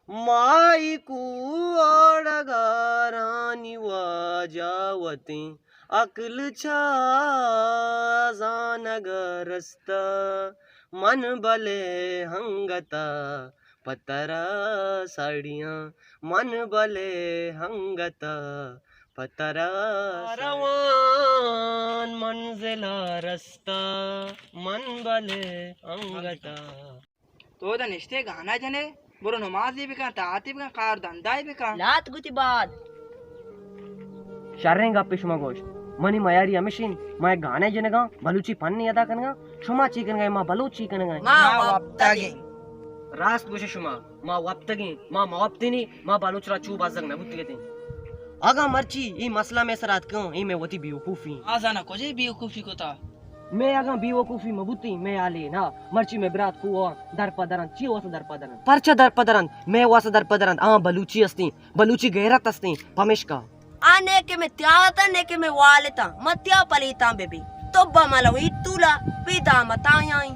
مائی کو آڑگارانی واجہ وتیں عقل چا زانگ رستہ، من بلے ہنگتا پترا ساڑیاں، من بلے ہنگتا پترا روان منزل رستہ، من بلے ہنگتا۔ تو ادا نشتے گانا جنے، برو نمازی بکن، تاتی بکن، کار دندائی بکن۔ لات گوتی باد۔ شریں گپے شما گوشت۔ منی میاری ہمیشین، ما یک گانے جنگاں، بلوچی پنی ادا کنگاں، شما چی کنگا، ما بلوچ چی کنگا؟ ما ما وپتگیں۔ راست گوشے شما، ما وپتگیں، ما موپتینی، ما بلوچ را چو بزگ نہ بوتگتیں۔ اگاں مرچی ای مسئلہ میں سر اتکاں، ای میں وتی بیوقوفی۔ آزانا کجے بیوقوفی کتا؟ مئے اگاں بیوقوفی مہ بوتیں، مئے حالے نا، مرچی مئے برات کو آں در پہ در انت، چی واسطہ در پہ در انت؟ پرچہ در پہ در انت؟ مئے واسطہ در پہ در انت، آں بلوچی استیں، بلوچی غیرت استیں، پمیشکا۔ آ نے کہ مئے تیاگتاں، نے کہ مئے والتاں، مہ تیا پلیتاں بہ بی۔ تو با ملوی تولا، پی دامتاں آئیں۔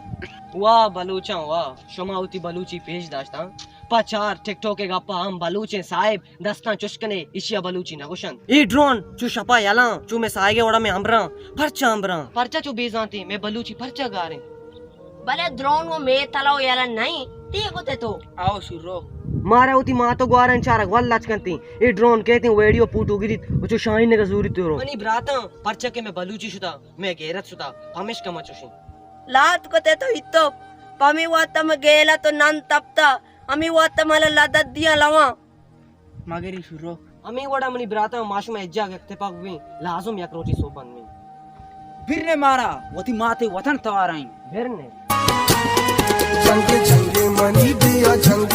واہ بلوچاں واہ، شما وتی بلوچی پیش داشتاں۔ پہ چار ٹک ٹوک ءِ گپا ہم بلوچیں صاحب دستاں چش کنے، ایشی ءَ بلوچی نہ گوشنت۔ اے ڈرون چو شپا یلاں، چو مئے ساہگ ءِ وڑا مئے ہمراں، پرچا ہمراں؟ پرچا چو بے زانتیں، مئے بلوچی پرچا گاریں؟ بلے ڈرون و مئے تلا و یلا نئیں، تی گوتے تو۔ آؤ شروع۔ مارا وتی مات و گوارانی چارگ ول لچ کنتیں۔ اے ڈرون کیتیں ویڈیو پوٹو گریت و چو شاہین نگا زوریت رو۔ منی براتاں، پرچا کہ مئے بلوچی شتا، مئے غیرت شتا، پمیشکا ما چوشیں۔ لات کتے تو ہیتو، پمی وقت مئے گیلا تو نن تپتا، ہمے وقت مالا لدت دیاں لواں۔ مگری شروع۔ ہمے وڑا منی براتاں، ما شما یک جاگہ اتفاق بیں، لازم یک روچے سوبمند بیں۔ برنے مارا وتی مات ءِ وطن توارائیں۔ برنے۔ جنگ جنگ منی بیا جنگ،